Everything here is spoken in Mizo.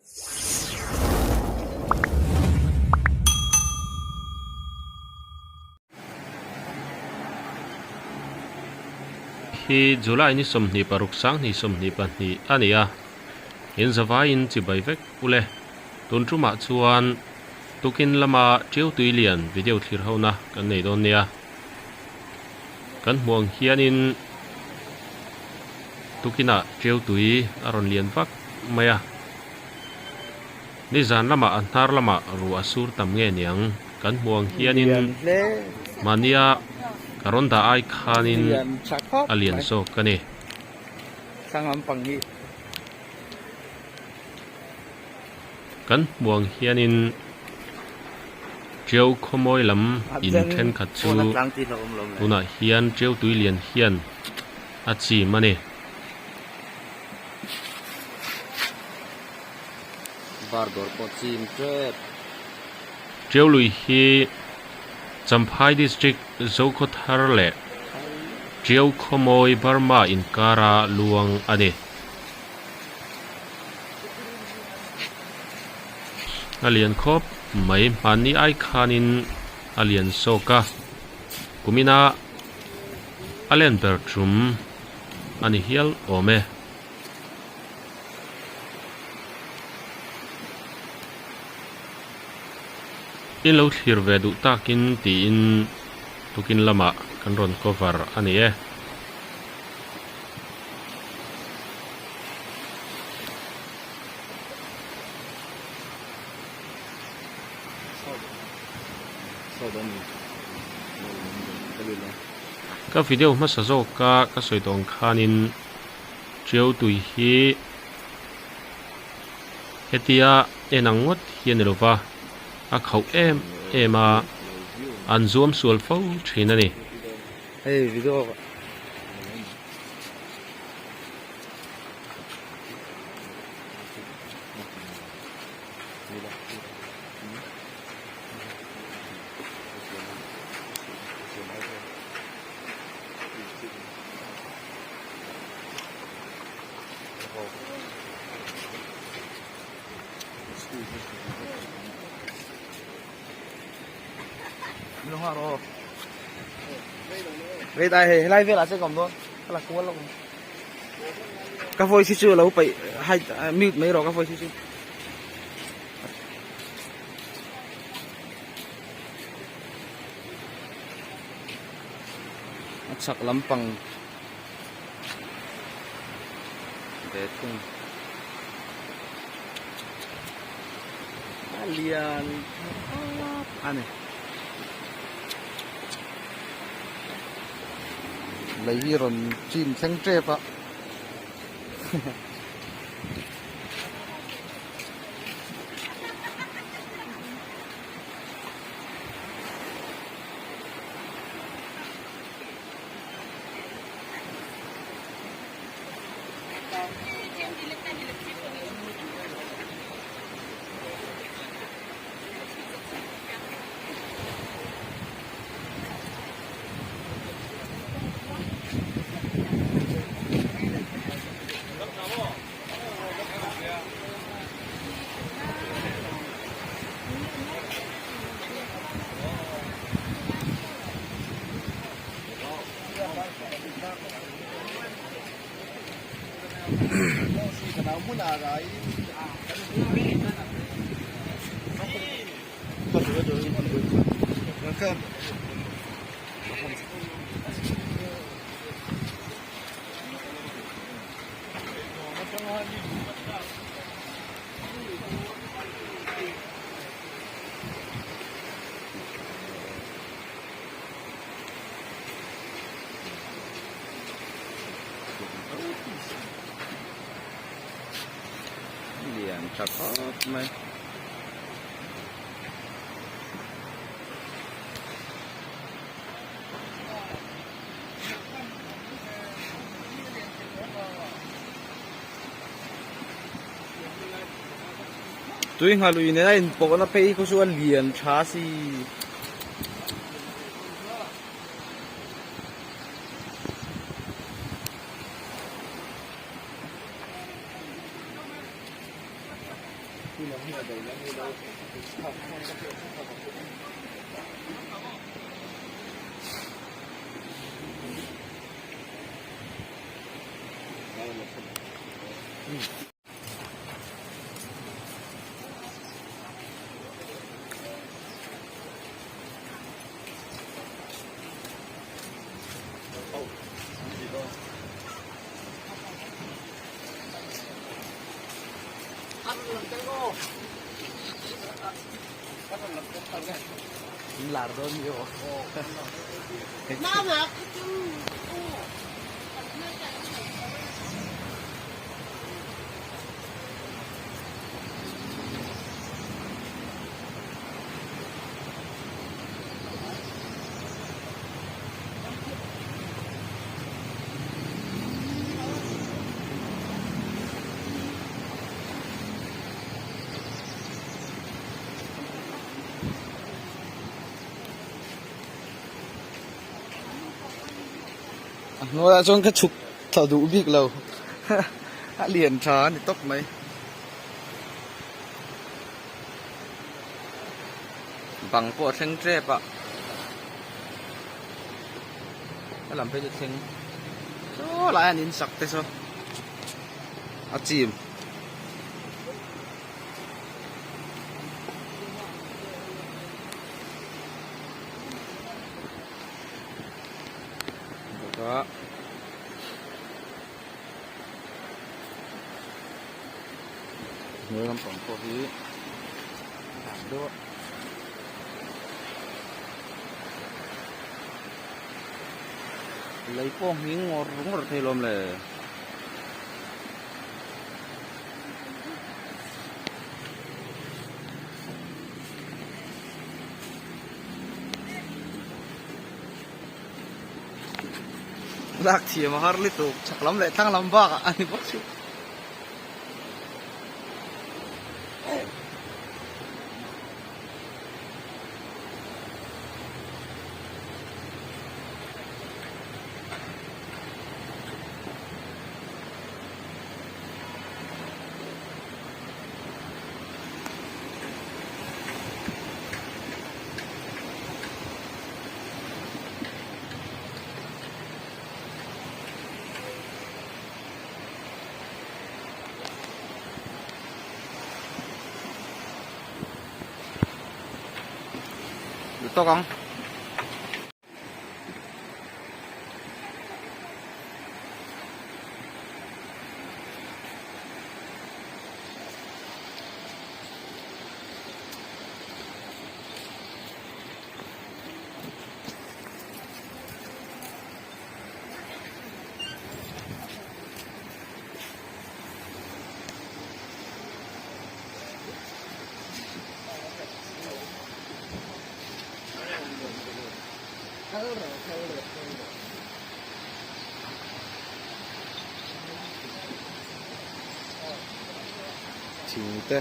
Hi July ni 26 sang 22 a ni a, in zavaiin chibai vek ule. Tun tumah chuan tukin lama Ṭiau tui lian video thlir hona kan nei dawn nia. Kan hmuh ang hianin tukinah Ṭiau tui a rawn lian vak mai a. Nizan lamah a hnar lamah ruah a sur tam nge niang kan hmuh ang hianin mahnia ka rawn dah ai khanin a lian zawk a ni. Kan hmuh ang hianin Ṭiau khawmawi lam in thenkhat chu tunah hian Ṭiau tui lian hian a chim a ni. Bar dawr pawh chim tep. Ṭiau lui hi Champhai District Zokhawthar leh Ṭiau khawmawi Burma inkara luang a ni. A lian khawp mai hmanni ai khanin a lian sawk a kumina a len ber tum a ni hial awm e. In lo thlir ve duh takin tiin tukin lamah kan rawn cover a ni e. Ka video hmasa zawka ka sawi tawh ang khanin Ṭiau tui hi hetia en ang ngawt hi a ni lova, a khauh em em a, an zuam sual fo thin a ni. Hei video Rei dai hei helai velah chuan ka awm dawn ka la kual lawk ang ka voice hi chu lo paih hide mute mai rawh ka voice hi chu. A chhak lampang ve thung a lian khawp a ni. Lei hi rawn chin thleng tep a. Lian tha khawp mai. Tui nghalui nena inpawhna phei khu chu a lian tha si. Lar dawn mi aw. A hnuaiah chuan ka chhuk thla duh bik lo a lian tha a ni tawp mai. Bang pawh a thleng tep a a lam phei chu thleng saw lai an in sak te saw a chim. Bawk a. Hnuai lampang pawh hi a dan deuh a. Lei pawh nghing ngawr ngawr thei lawm le. Lak thiam a har lutuk chhak lam leh thlang lam bakah a ni bawk si. Tawk ang. Thing te.